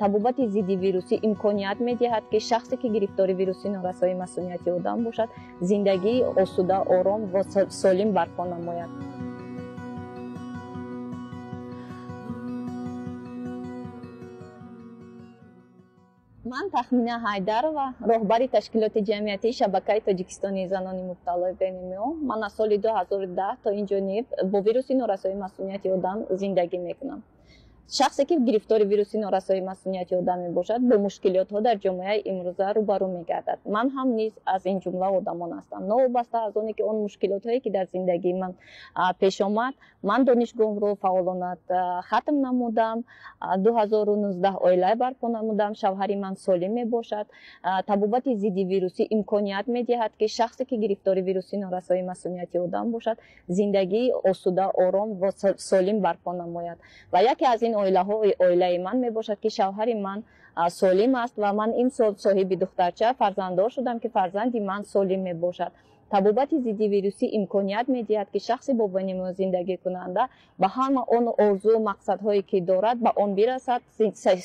Табобати зидди вирусӣ имконият медиҳад, ки шахсе, ки гирифтори вируси норасоии масунияти одам бошад, зиндагии осуда, ором ва солим барпо намояд. Ман Тахмина Ҳайдарова, роҳбари ташкилоти ҷамъиятии шабакаи Тоҷикистонии занони мубталои ВНМО. Ман аз соли 2010 то ин ҷониб бо вируси норасоии масунияти одам зиндагӣ мекунам. Шахсе, ки гирифтори вируси норасоии масунияти одам мебошад, бо мушкилотҳо дар ҷомеаи имрӯза рӯбарӯ мегардад. Ман ҳам низ аз ин ҷумла одамон ҳастам. Новобаста аз оне, ки он мушкилотҳое, ки дар зиндагии ман пеш омад, ман донишгоҳро фаъолона хатм намудам, 2019 оила барпо намудам, шавҳари ман солим мебошад. Табобати зидди вирусӣ имконият медиҳад, ки шахсе, ки гирифтори вируси норасоии масунияти одам бошад, зиндагии осуда, ором ва солим барпо намояд. Ва яке аз ин оилаҳо оилаи ман мебошад, ки шавҳари ман солим аст ва ман имсол соҳиби духтарча фарзанддор шудам, ки фарзанди ман солим мебошад. Табобати зидди вирусӣ имконият медиҳад, ки шахси бо ВНМО зиндагикунанда ба ҳама он орзу мақсадҳое, ки дорад, ба он бирасад,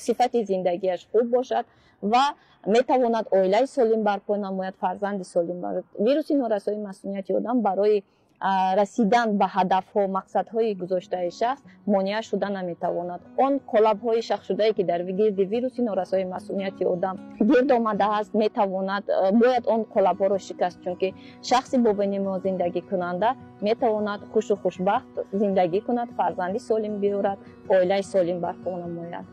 сифати зиндагиаш хуб бошад ва метавонад оилаи солим барпо намояд, фарзанди солим барояд. Вируси норасоии масунияти одам барои расидан ба ҳадафҳо, мақсадҳои гузоштаи шахс монеа шуда наметавонад. Он қолабҳои шахсшудае, ки дар гирди вируси норасоии масунияти одам гирд омадааст, метавонад, бояд он қолабҳоро шикаст, чунки шахси бо ВНМО зиндагикунанда метавонад хушу хушбахт зиндагӣ кунад, фарзанди солим биёрад, оилаи солим барпо намояд.